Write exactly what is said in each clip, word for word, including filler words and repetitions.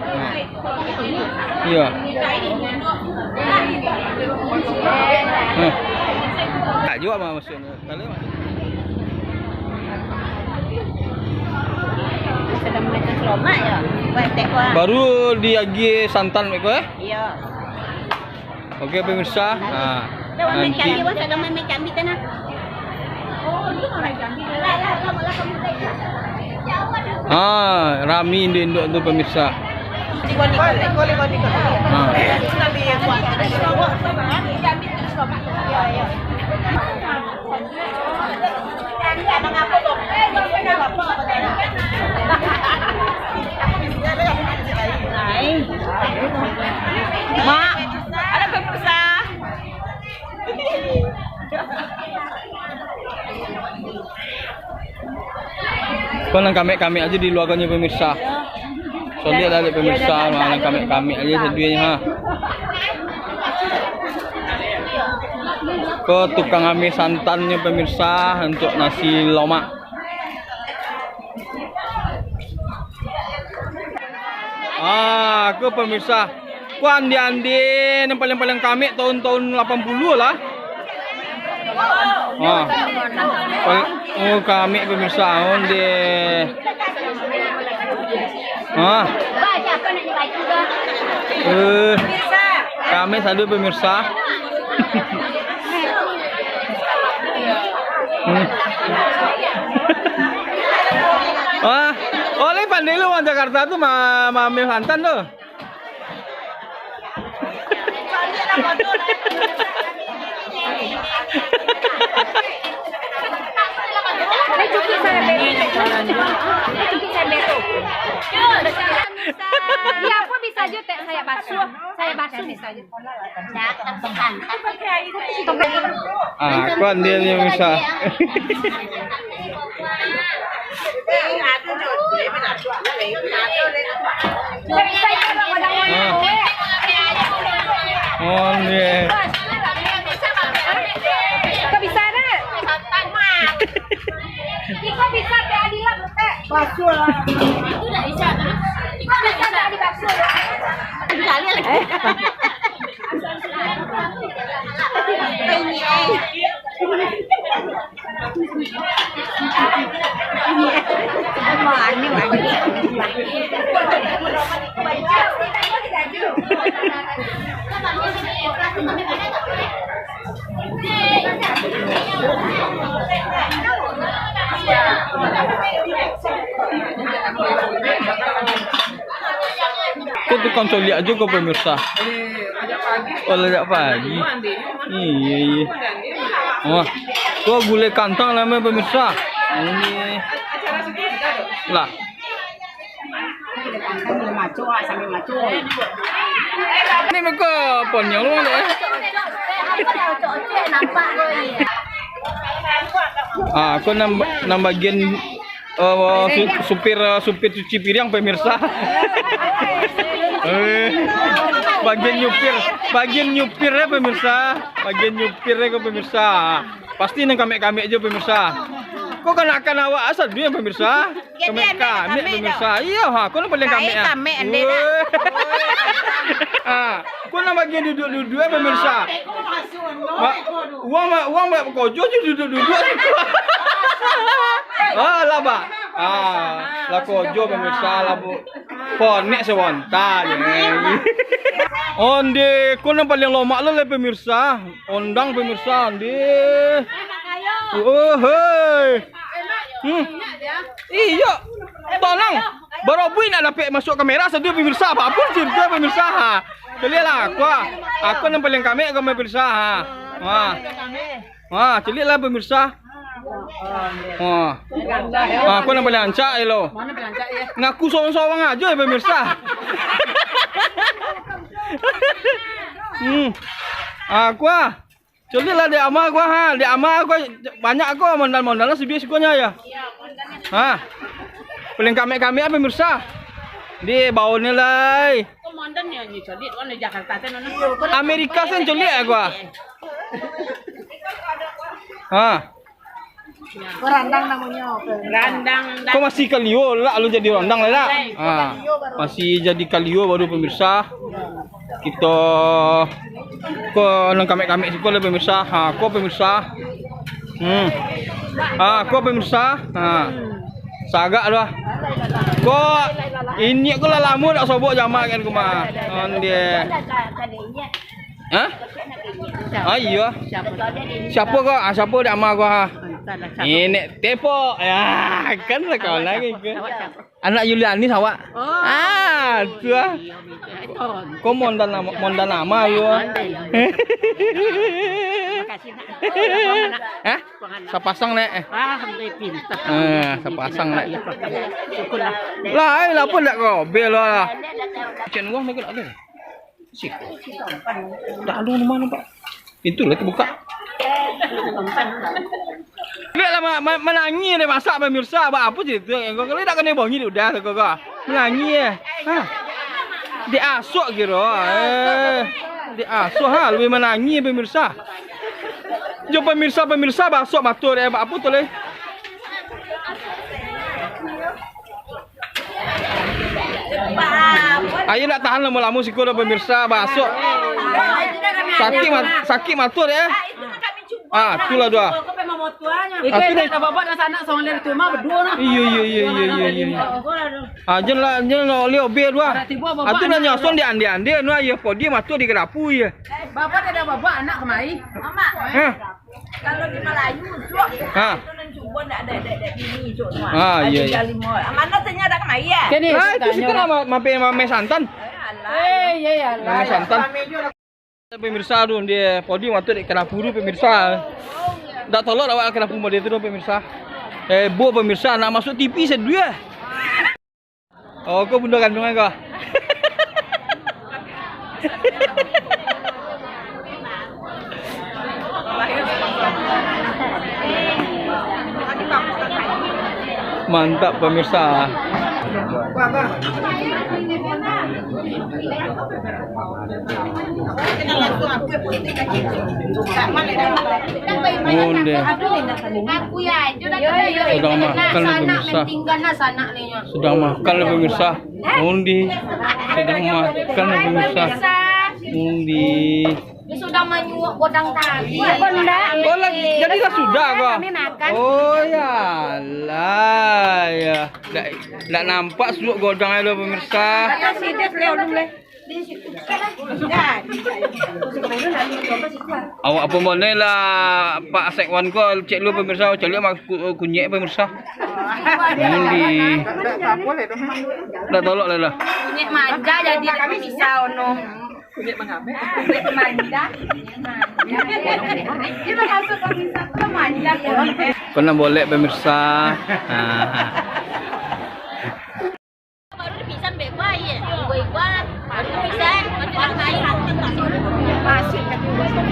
Ha. Iyo. Ha. Tak juo mah maksudnyo. Kalau mah. Sadang makan selomak yo. Buat tek kuah. Baru diagiah santan beko, eh? Iyo. Oke, pemirsa. Nah, nanti. Ah, rami induak-induak tu, pemirsa. Ah. Mak, ada pemirsa. Ko nan kamek-kamek ajo di lua ko nyo, pemirsa. Coliak lah dek pemirsa, mah, nan kamek-kamek ajo saduanyo, ha. Ko tukang ameh santannyo, pemirsa, untuak nasi lomak. Ah, ko pemirsa. Ko andi-andi nan paling-paling kamek tahun-tahun lapan puluah lah. Ah. Pal-, oh, kamek pemirsa, onde. Ah. Eh, kamek sado pemirsa. Hmm. Wah, oleh pandai lu urang Jakarta tu ma-, maameh santan tu. Di apo bisa jo, tek, sayo basuah, sayo basuah bisa jo. Ah, kuan dia ni bisa. Ah. Oh, dia. Kok bisa, Dek? Iko bisa, Dek, Adila, Dek. Basuh lah. Iko bisa, Dek, basuh. Ko tukang coliak ajo ko, pemirsa. Oh, sajak pagi. Iyo, iyo. Wah, ko gulai kantang namonyo, pemirsa. Ini lah. Ini meko ponyong lu, eh. Ah, ko nan, nan bagian, eh, su-, supir, eh, supir cuci piring, pemirsa. Eh, bagian nyupir, bagian nyupir ya, pemirsa. Bagian nyupir ya, ko, pemirsa. Pasti nan kamek-kamek jo, pemirsa. Ko kanakan awak asal dunia, pemirsa. Kamek-kamek, pemirsa. Iyo, ha, ko nan paling kamek, ah. Kamek, ande dah. Woi. Ah, ko nan bagian duduak-duduak, eh, pemirsa. Ba-, uang ba-, uang banyak kojo jo duduak-duduak. Ah, lah, Pak. Ah, lah kojo, pemirsa, lah, Bu. Konek sewonta je. Onde, ko nan paling lomak lo lai, pemirsa. Ondang, pemirsa, onde. Oh, hei. Hmm. Iyo. Tanang. Baru bui nak dapek masuk kamera sajo, pemirsa. Apo pun cerita, pemirsa, ha. Caliak lah, aku, ah. Aku nan paling kamek ko, pemirsa, ha. Wah. Wah, caliak lah, pemirsa. Wah. Wah, aku nan paling rancak, yo lo. Ngaku sorang-sorang ajo, yo, pemirsa. Hmm. Aku, ah. Caliak lah, dek ama aku, ha. Dek ama aku banyak aku mondal-mondal lah, sabiah sikonyo, yo. Ha. Paling kamek-kamek apo, pemirsa? Di bawah ni lai. Amerika sen caliak aku, ah. Ha. Randang namonyo. Randang. Ko masih kalio lah, alun jadi randang lah, dak? Ha, masih jadi kalio baru, pemirsa. Kito ko nan kamek-kamek siko lah, pemirsa. Ha, ko pemirsa. Hmm. Ha, ko pemirsa. Ha. Sagak tu lah. Ko ini ko lah lamo dak sobok jamaah kan ko mah. Ondeh. Hah? Ah, iyo. Siapo ko? Ah, siapo dak ama ko, ha? Nenek Tepok. Ya, kan sakawan lagi ko. Anak Yulianis awak. Ah, tu ah. Ko Mondan ama, Mondan ama yo. Hah? Sapasang, Nek? Eh, sapasang, Nek. Lah, ai, lapor dak kau? Bel lah. Cen uang dak ada. Sih. Dah ada rumah nampak. Pintu lah terbuka. Biarlah ma- ma- manangih deh masak, pemirsa. Buat apa cerita? Kau kali dak kena bongi udah kau kau. Manangih eh. Ha. Diasuh kira. Eh. Diasuh ha, lebih manangih pemirsa. Jo pemirsa-pemirsa basuak mato deh. Buat apa tu leh? Ayo nak tahan lamo-lamo siko doh pemirsa, basuak. Sakik mat- sakik mato deh. Ah, itulah dua. Itu dah babak dah sanak song lir tu mah berdua nah. Iyo iyo iyo iyo iyo iyo. Ah, jan lah jan lah oleh obe dua. Atu nanya son di ande-ande nu ayo podi mato di kadapu ye. Bapak dah babak anak kemari. Mamak. Hah? Kalau di Melayu, suak. Ha. Itu nan cubo ndak ada, ada, ada bini, cubo semua. Ah, iya, iya. Mano tanya dak kemari ya? Kini, lah, itu sudah ma- mampir mamai santan. Eh, alah. Eh, iya, iya, Mamai alah. santan. Pemirsa tu, dia podi waktu dek kena puru pemirsa. Dak tolok awak kena puru dia tu pemirsa. Eh, bu pemirsa nak masuk T V seduo. Oh, kau bunda kandungan kau? Mantap, pemirsa. Onde. Sudah makan lah, pemirsa. Sudah makan lah, pemirsa. Onde. Sudah makan lah, pemirsa. Onde. Dia sudah manyuak godang tadi. Oh, lah, jadi lah sudah, kah? Kami makan. Oh, ya lah, ya. Ndak, ndak nampak suok godang tu, pemirsa. Ayo, sidik, Leo, dulu, Leo. Awak apo moneh lah, Pak Sekwan ko, cek lu pemirsa, cek lu mak ku- kunyek pemirsa. Ini ndak tolok lah lah. Kunyek manja jadi pemirsa, ono. Kunyek manja. Kunyek manja. Dia masuk pemirsa tu manja. Pernah boleh pemirsa. Nah. Baru dipisah, mbek gua, iya. Gua iguan, baru dipisah, baru dipisah. Masuk, masuk, masuk.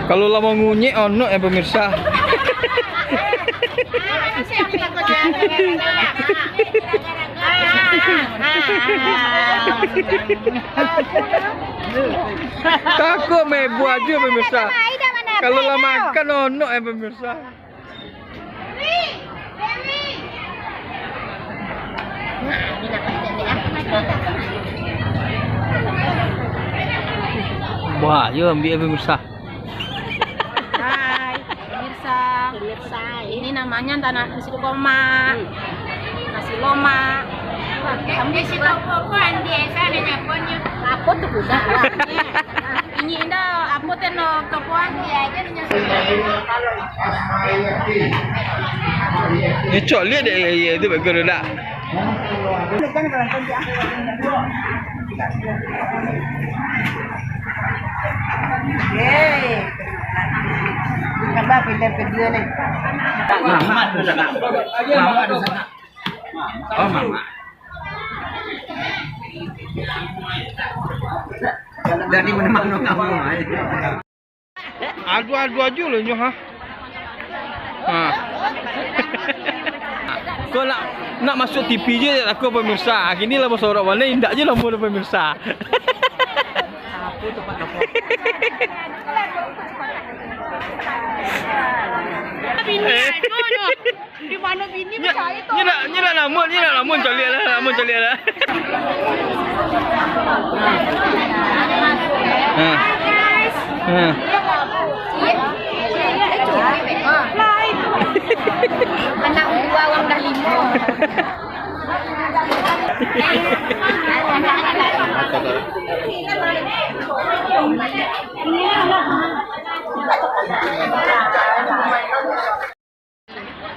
Kalau lah mangunyek, onok ya, pemirsa. Takut mebel aja, pemirsa. Kalau lah makan, onok ya, pemirsa. Wah, yo ambil ya, pemirsa. Hai, pemirsa. Pemirsa, ini namanya tanah nasi lemak. Nasi lemak. Nasi lemak kok andi esa ada nyaponyo. Apa tu budak? Ini indah, apa teh no kepuan? Ni cok lihat dek ya, ya, itu bagus tu dak? Hei. Tambah pindah video ni. Mamak tu sana. Mamak tu sana. Oh, mamak. Dari mana-mana kamu, ai. Adu-adu aja lo nyo, ha. Ha. Kau nak, nak masuk T V je tak takut pemirsa. Kini lah basorok bana, indak je lah mula pemirsa. Bini Eh. Anu, anu. Di mano bini Nyo, percaya tu? Nyo nak, nyo nak lamun, nyo nak lamun caliak lah, lamun caliak lah. Ha. Ha. Anak dua, urang dah limo.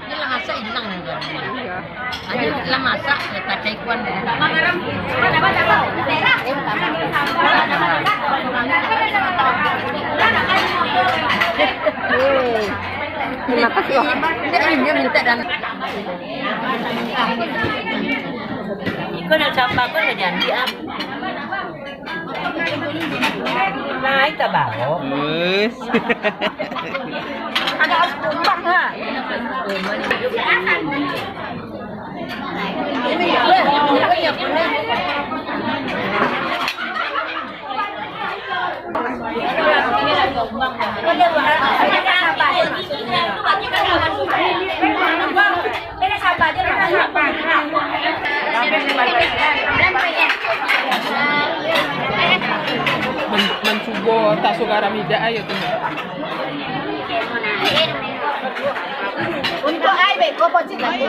Ini lah masak hilang ni, kan? Iyo. Hanya lah masak, ya, kacai kuan. Terima kasih. Dia minta dan Iko nak sapa ko nak jadi ah. Naik ka bawah. Wes. Agak harus kompak ha. Men-, mancubo taso garam idak ayo tu. Untuk ai beko pocik lagi.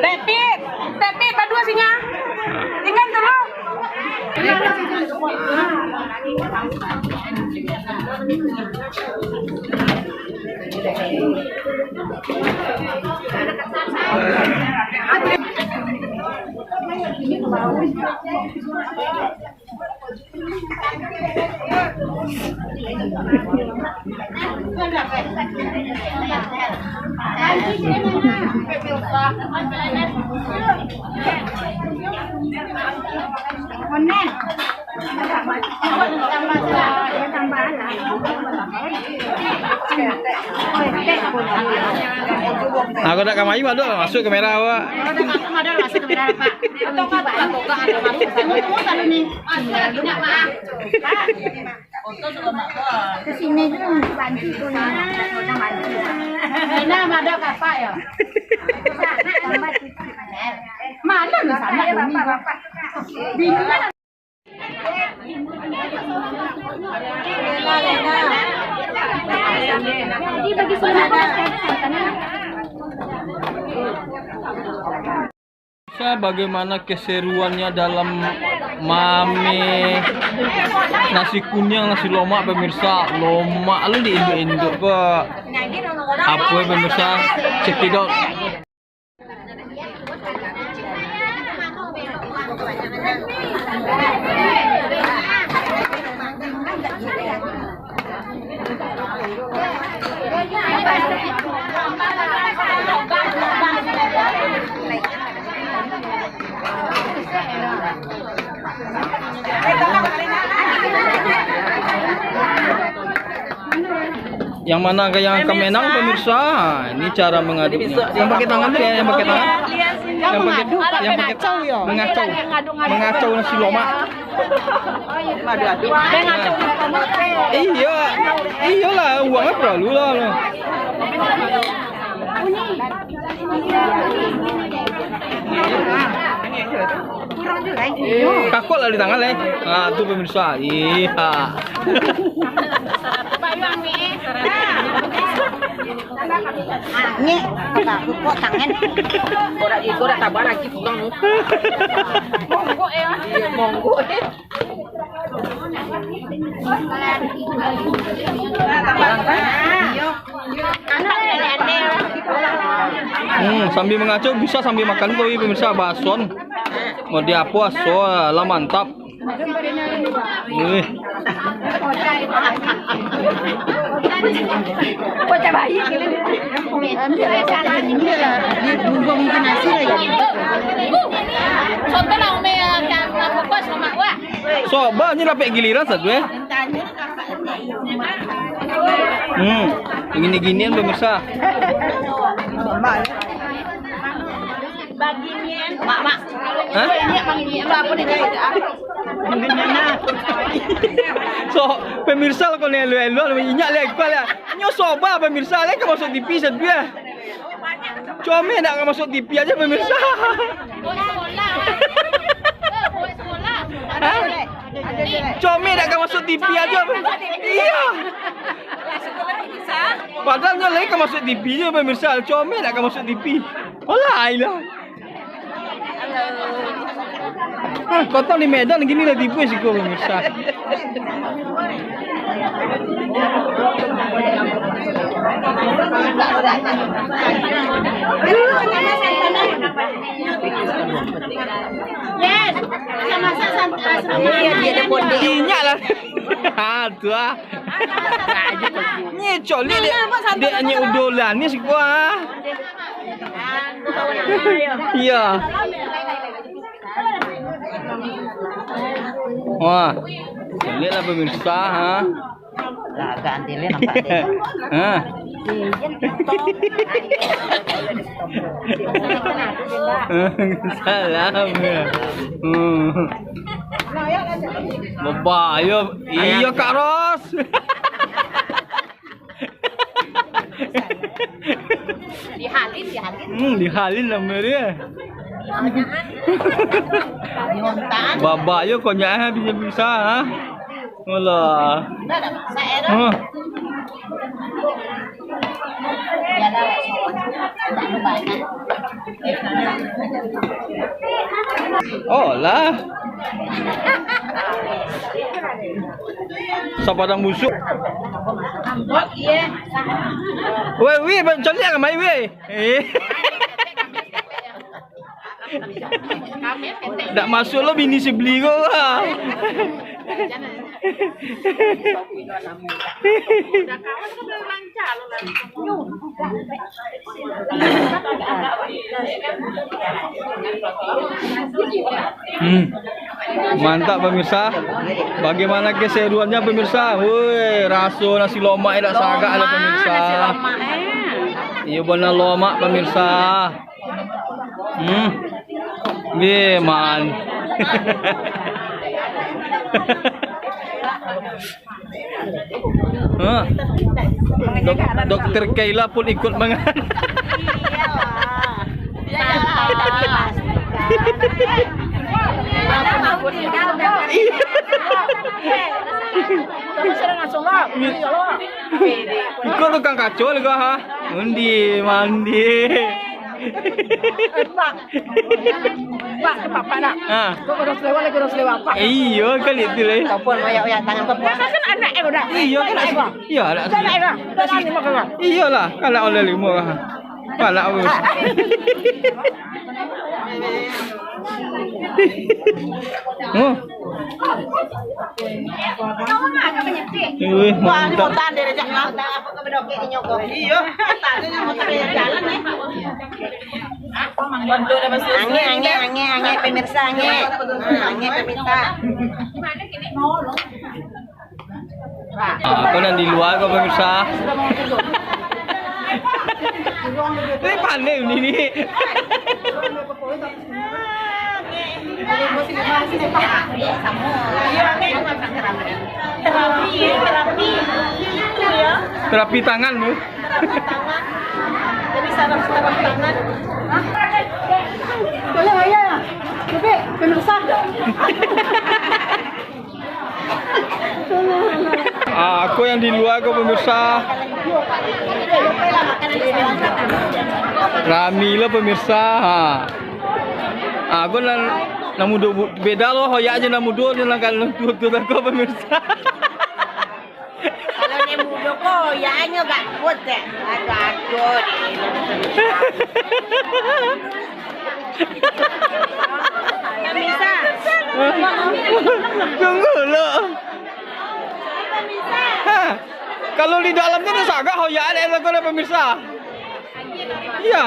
Tepit, tepit, badua singa. Tinggal dulu. Aku dak kamari, Madok, masuk kamera awak. Kalau dah masuk, Madok, masuk kamera, Pak. Di sini tu bantu tu, nah, bantu. Nah, Madok, Bapak, ya. Mana ni sana, Bapak, Bapak? Bingung. Jadi bagi semua. Pemirsa, bagaimana keseruannya dalam mame nasi kuniang, nasi lomak, pemirsa? Lomak lu di induk-induk kok. Apa ya, pemirsa? Check it out. Yang mana yang akan menang, pemirsa? Ini cara mengaduknya. Yang pakai tangan tu ya, yang pakai tangan. Yang pakai, yang pakai mengacau, mengacau nasi lomak. Iya, iyalah, uangnya perlu lah. Kakok lah di tangan, eh. Ah, tu pemirsa. Iya. Angek, kakok tangan. Orang itu dah tabah lagi pulang. Monggok ya. Monggok ya. Hmm, sambil mengacau bisa sambil makan kau, pemirsa, bason. Mau di apo aso lah mantap. Wih. Soto lah, Umi, yang kukuh sama wak. Soba ni dapek giliran satu, eh. Hmm, gini-ginian pemirsa. Mak, mak. Hah? So, pemirsa lah kau ni elu-elu, inyak lihat kau lah. Nyo soba pemirsa, lihat ka masuk T V satu ya. Comel dak ka masuk T V aja pemirsa. Hah? Comel dak ka masuk T V aja. Iya. Padahal nyo lai ka masuk T V je pemirsa. Comel dak ka masuk T V. Alah, ailah. Ah, kota di Medan gini lah tipu siko pemirsa. Inyak lah. Ah, tu ah. Ni colik dek, dek ni udolan ni siko ah. Iya. Wah, lihatlah pemirsa, ha. Lah, agak anti le nampak deh. Ha. Salam. Hmm. Babayo, iyo Kak Ros. Dihalin, dihalin. Hmm, dihalin nama dia. Babak yo konyak eh, bisa-bisa, ha. Alah. Huh. Oh lah. Sapadang busuk. Weh, weh, caliak ka mai, weh. Eh. Dak masuk lo bini sibli ko. Hmm. Mantap pemirsa. Bagaimana keseruannya pemirsa? Woi, raso nasi lomak dak sagak lah pemirsa. Nasi lomak, eh. Iyo bana lomak pemirsa. Hmm. Wih, man. Hah? Dok-, dokter Kayla pun ikut mengan. Ikut tukang kaco lah gua, ha. Undi, mandi. Eh, Pak. Pak, tu Pak, Pak, nak. Ha. Kok kau dah selewat lagi, dah selewat, Pak? Eh, iyo, kan itu lah. Kapan, oyak, oyak, tangan kau, Pak? Kan anak eh, udah. Iyo, kan anak. Iyo, anak. Kan anak, eh, udah. Udah lima, kan, Pak? Iyolah, kan anak oleh lima, ha. Anak urus. Oh. Wih, mantap. Angek, angek, angek, angek, pemirsa, angek. Nah, angek, pemirsa. Nah, kau nan di lua ko, pemirsa. Ini pandai ini ni. Terapi, terapi. Terapi tangan tu. Terapi tangan. Jadi saraf-saraf tangan. Tolong ayah. Tapi pemirsa. Ah, aku yang di lua ko, pemirsa. Rami lo, pemirsa. Ha. Ah, aku nan, nan mudo bu-, beda lo, hoyak aja nan mudo, nan kan nan tuo-tuo tako, pemirsa. Kalau nan mudo ko, hoyaknyo gak kuat, eh. Aduh, aduh. Tunggu lo. Ha. Kalau di dalam tu dah sagah hoyaan, eh, lagu dah, pemirsa. Iya.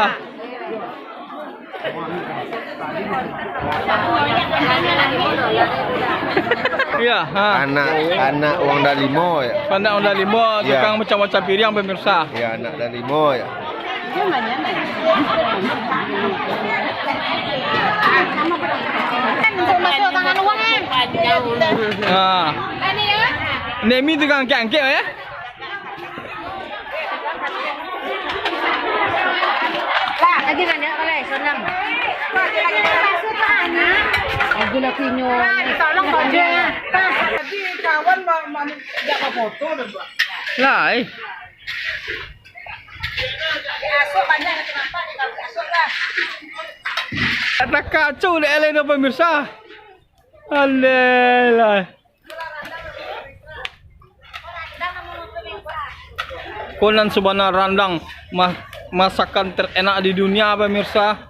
Iya, ha. Anak, anak wang dalimo, ya. Anak wang dalimo, ya, tukang macam-macam piriang, pemirsa. Ya, anak dalimo, ya. Kan untuk masuk tangan uang, kan? Ha. Nemi tukang angkek-angkek, ya. Lah, lagi kan ya, kalau senang. Lagi lah pinyo. Tolong kau. Tadi kawan ma-, ma-, nggak mau foto dan buat. Lah, eh. Masuk banyak, kenapa dia tak masuk lah? Tak kacau dek Ellen tu, pemirsa. Alah lah. Ko nan sabana randang, ma-, masakan terenak di dunia, pemirsa.